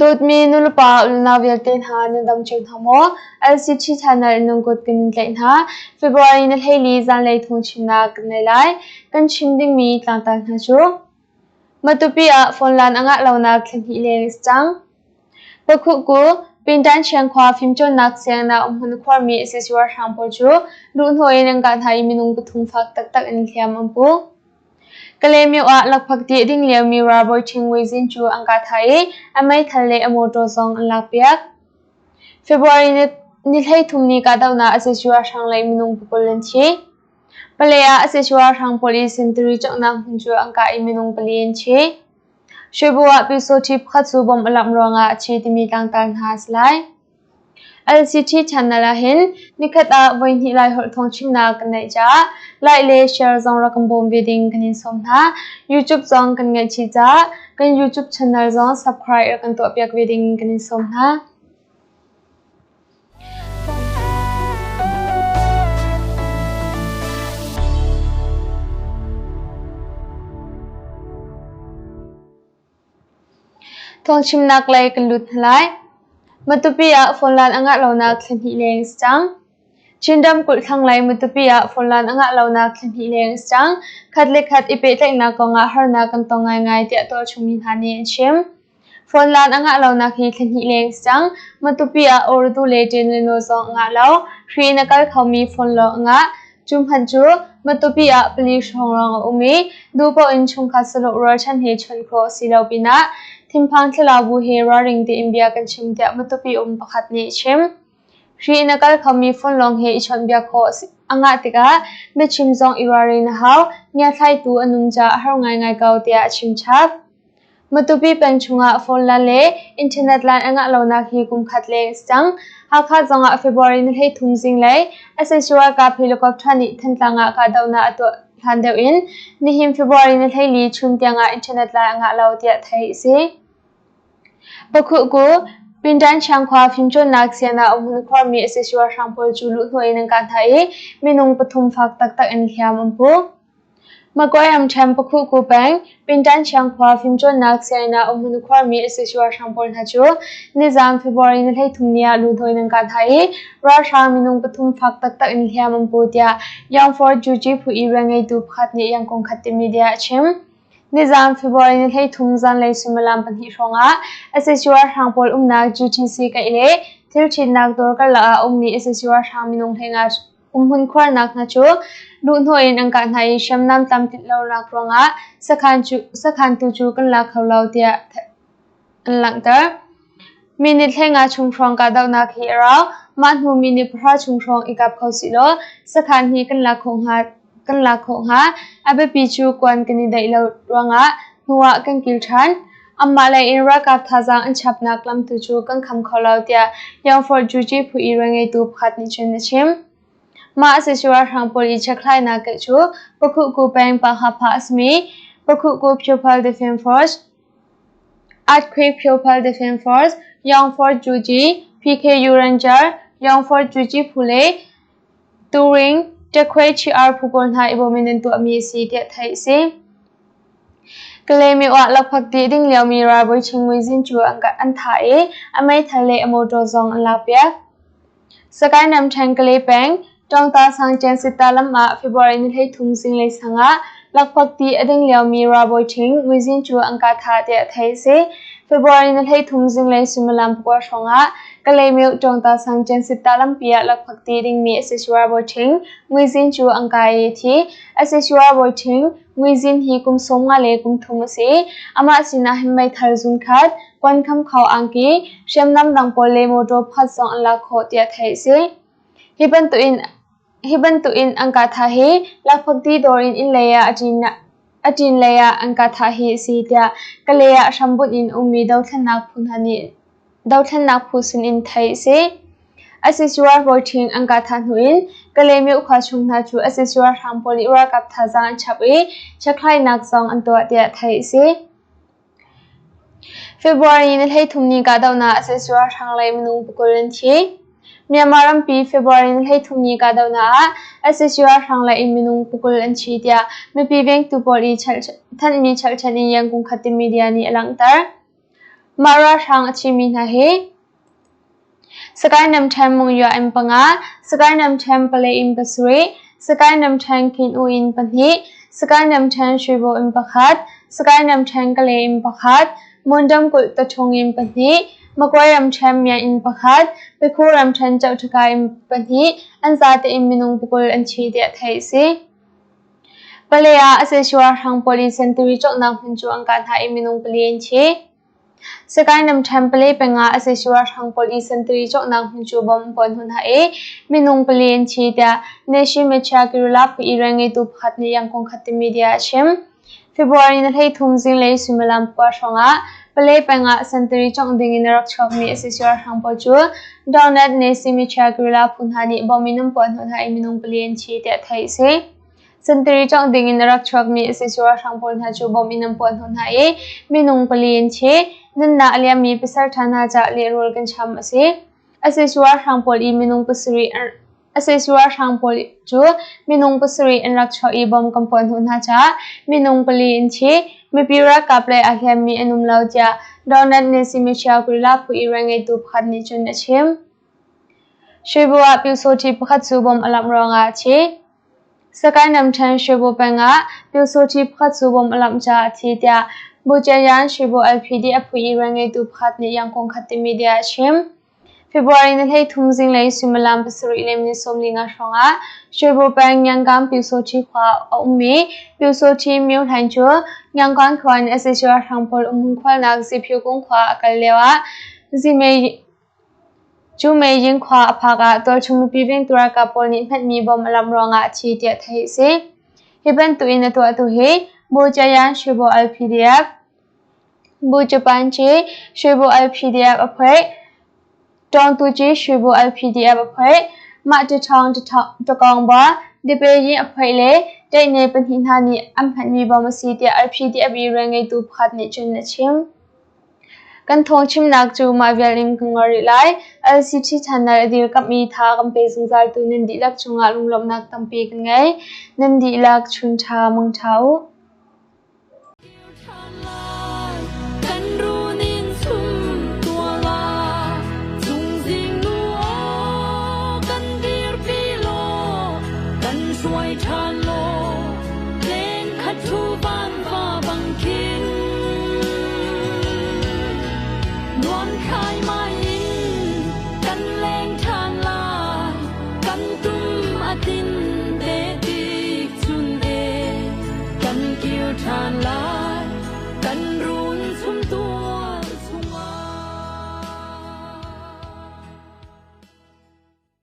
Dawtmi nulepa unau vialte hna nan dam cio hna maw? LCT channel in nan kut kan in tlaih hna. February ni 14 zanlei thawngchimnak kan nei lai. Kan chim dingmi tlangtar hna cu Matupi ah phone laan a ngah lonak thla hnih leng a si cang. Pakhuhku, Pintan Chiangkhua fimcawnnak sianginn ah umhmun khuarmi sac ralhrang pawl cu luhhnawh in an kah hna i minung pathum fak taktak in hliam an pu. Kalaymyo ah lakphakti a ding liomi ralbawi Ṭhing Wei cu an kah thah i a meithal le a mawṭaw zong an lakpiak. February ni 13 ni kahdohnak a sac ralhrang lei minung pakul an thi. Pale ah sac ralhrang pawl i sentari cawknak hmun cu an kah i minung pali an thi. Shwebu ah Pyusawṭhi pakhat cu bomb a lamh ruangah a thi timi tlangtar hna a si lai. LCT channel ahhin nikhat ah voihnih Laiholh thawngchimnak kan neih caah like le share zong rak kan bawm ve ding kan in sawm hna. YouTube zong kan ngeih chih caah kan YouTube channel zong subscribe rak kan tuahpiak ve ding kan in sawm hna. Thawngchimnak lei kan lut hna lai. Matupi ah phone laan a ngah lonak thla hnih leng a si cang. Chin ramkulh thlanglei Matupi ah phone laan a ngah lonak thla hnih leng a si cang. Khat le khat i pehtlaihnak kongah harnak kan tong ngaingai tiah tualchungmi hna nih an chim. Phone laan a ngah lonak hi thla hnih leng a si cang. Matupi ah Urdu le Tenleno zong a ngah lo. Hri in a kal khomi phone lawng a ngah. Cu hmanh cu Matupi ah pali hrawng lawng a um i duhpaoh in chungkhat sahlawh rualchan he chawnh khawh a si lo pinah thinphang thlalau bu he ralring tein bia kan chim tiah Matupi um pakhat nih a chim. Hri in a kal khomi phone lawng he i chawnhbiak khawh a ngah tikah biachim zong i ralrin a hau, ngiathlaitu an um caah a har ngaingai ko tiah a chim chap. Matupi peng chungah phone line le internet line a ngah lonak hi kum khat leng a si cang. Hakha zongah February ni 13 zinglei sac ralkap helicopter nih Thantlang ah kahdohnak a tuah hlan deuh in nihin February ni 14 chun tiangah internet line a ngah lo tiah theih a si. Pakhuhku, Pindan Chiangkhua fimcawnnak sian ah umhmun khuarmi sac ralhrang pawl cu luhhnawh in an kah hna i minung pathum fak taktak in hliam an pu. Magway ramṭhen Pakhuhku peng, Pintan Chiangkhua fimcawnnak sianginn ah umhmun khuarmi sac ralhrang pawl hna cu nizaan February ni 13 ni ah luhnawi in an kah hna i ralhrang minung pathum fak taktak in hliam an pu tiah Yangfor Juji phu i rianngeitu pakhat nih Yangon Khatte Media a chim. Nizaan February ni 13 zanlei suimilam pahnih hrawngah sac ralhrang pawl umnak GTC kaih le thilṭhitnak dawr karlak ah a ummi sac ralhrang minung 15 Umhmun khuarnak hna cu luhhnawh in an kah hna i hriamnam tlamtlinh lonak ruangah sakhan tu cu kan la kho lo tiah an langhter. Minute 15 chung hrawng kahdohnak hi a rau. Mah hnu minute pahra chung hrawng i kap kho sihlaw sakhan hi kan lak khawh hnga. Kan lak khawh hnga. A biapi cu kuan kan i daih lo ruangah hnu ah kan kil ṭhan. Anmah lei in ralkap thazaang an chapnak lam tu cu kan kham kho lo tiah Yangfort Juji phu i rianngeitu pakhat nih cun a chim. Mah sac ralhrang pawl i chekhlainak keih cu Pakhuhku peng Pahapha a simi Pakhuhku People Defense Force, Earthquake People Defense Force, Yangfort Juji, PKU Ranger, Yangfort Juji phu le Turing, Ṭekhuai Chiar phu pawl hna i bawm in an tuahmi a si tiah theih a si. Kalaymyo ah lakphakti a ding liomi ralbawi Ching Muizin cu an thah i a meithal le a mawṭaw zong an lakpiak. Sagaing ramṭhen Kalay peng, Tawngta sang Ṭiansitta lam ah February ni 13 zinglei sang ah lakphakti a ding liomi ralbawi Ching Muizin cu an kah thah tiah theih a si. February ni 13 zinglei suimilam pakua hrawngah Kalaymyo Tawngta sang Ṭiansitta lampi ah lakphakti dingmi sac ralbawi Ching Muizin cu an kah i a thi. Sac ralbawi Ching Muizin hi kum 50 le kum thum a si. Amah sinah hin meithal zunkhat, kuankham kho angki, hriamnam dang pawl le motor pakhat zong an lak khawh tiah theih a si. Hi bantukin an kah thah hi lakphakti dawr in inn lei ah a ṭin lei ah an kah thah hi a si tiah Kalay ah hrambunh in ummi dothlennak phu hna nih dothlennak phu sinin theih a si. Sac ralbawi ṭhing an kah thah hnu in Kalaymyo khua chung hna cu sac ralhrang pawl nih ralkap thazaang an chap i chekhlainak zong an tuah tiah theih a si. February ni 13 ni kahdohnak sac ralhrang lei minung pakul an thi. Myanmar rampi February ni 13 ni kahdohnak ah sac ralhrang lei in minung pakul an thi tiah mipi vengtu pawl i thanhmi chalhchan in Yangon Khatte media nih a langhter. Mah ralhrang a thimi hna hi Sagaing ramṭhen Mungya in panga, Sagaing ramṭhen Pale in pasarih, Sagaing ramṭhen Khin-U in pahnih, Sagaing ramṭhen Shwebo in pakhat, Sagaing ramṭhen Kalay in pakhat, Mon ramkulh Taṭhung in pahnih, Magway ramṭhen Myan in pakhat, Pikhu ramṭhen Chohṭhaka in pahnih, an zate in minung pakul an thi tiah theih a si. Pale ah a sesua hrang pawl i sentari cawknak hmun cu an kah hna i minung pali an thi. Sagaing ramṭhen pali peng ah a sesua hrang pawl i sentari cawknak hmun cu bom an puan hna i minung pali an thi tiah Nation Media Guerrilla phu i rianngeitu pakhat nih Yangon khat media a chim. February ni 13 zinglei suimilam pakua hrawngah Pale peng ah sentari cawngh ding in a rak chuakmi a sesua hrang pawl cu Donald Nation Media Guerrilla phu hna nih bom in an puah hnawh hna i minung pali an thi tiah theih a si. Sentari cawngh ding in a rak chuakmi a si ralhrang pawl hna cu bom in an puah hnawh hna i minung pali an thi. Nunnak a liammi pasalṭha hna caah lehrul kan cham a si. A si ralhrang pawl i minung pasarih a si ralhrang pawl cu minung pasarih an rak chuak i bom kan puah hnawh hna caah minung pali an thi. Mipi ralkap lei aa hliammi an um lo tiah Donald Nancy Michelle Guerrilla phu i rianngeitu pakhat nih cun a chim. Shwebo ah pyusawṭhi pakhat cu bom a lamh ruangah a thi. Sagaing ramṭhen Shwebo peng ah pyusawṭhi pakhat cu bom a lamh caah a thi tiah Bujayan Shwebo LPD a phu i rianngeitu pakhat nih Yangon khat media a chim. February ni 13 zinglei suimilam pasarih le minute 45 hrawngah Shwebo peng Yangon pyusawṭhi khua a ummi pyusawṭhi Myo Hlaing cu Yangon khua in sac ralhrang pawl umhmun khualnak Ziphyukung khua a kal lioah Zimei Cu meiying khua a phak ah tualchung mipi vengtu ralkap pawl nih hmanhmi bom a lamh ruangah a thi tiah theih a si. Hi bantukin a tuahtu hi Bu Jayan Shwebo LPDF, Bu Japanci Shwebo LPDF a phoih, Tawngtuci Shwebo LPDF a phoih, Mah Ṭaṭhawng Ṭakawngba Depeyin a phoih le Ṭaihne pahnih hna nih an hmanhmi bom a si tiah LPDF i rianngeitu pakhat nih cun a chim. Kan thawngchimnak cu mah vial in ka ngol rih lai. LCT channel a dirkamh i tha kan pe zungzaltu nan dihlak cungah lunglawmhnak tampi kan ngei. Nan dihlak chun ṭha mang ṭha u. Kan runin sum tua la Zungzing nu aw kan dirpi law kan hruai ṭhan.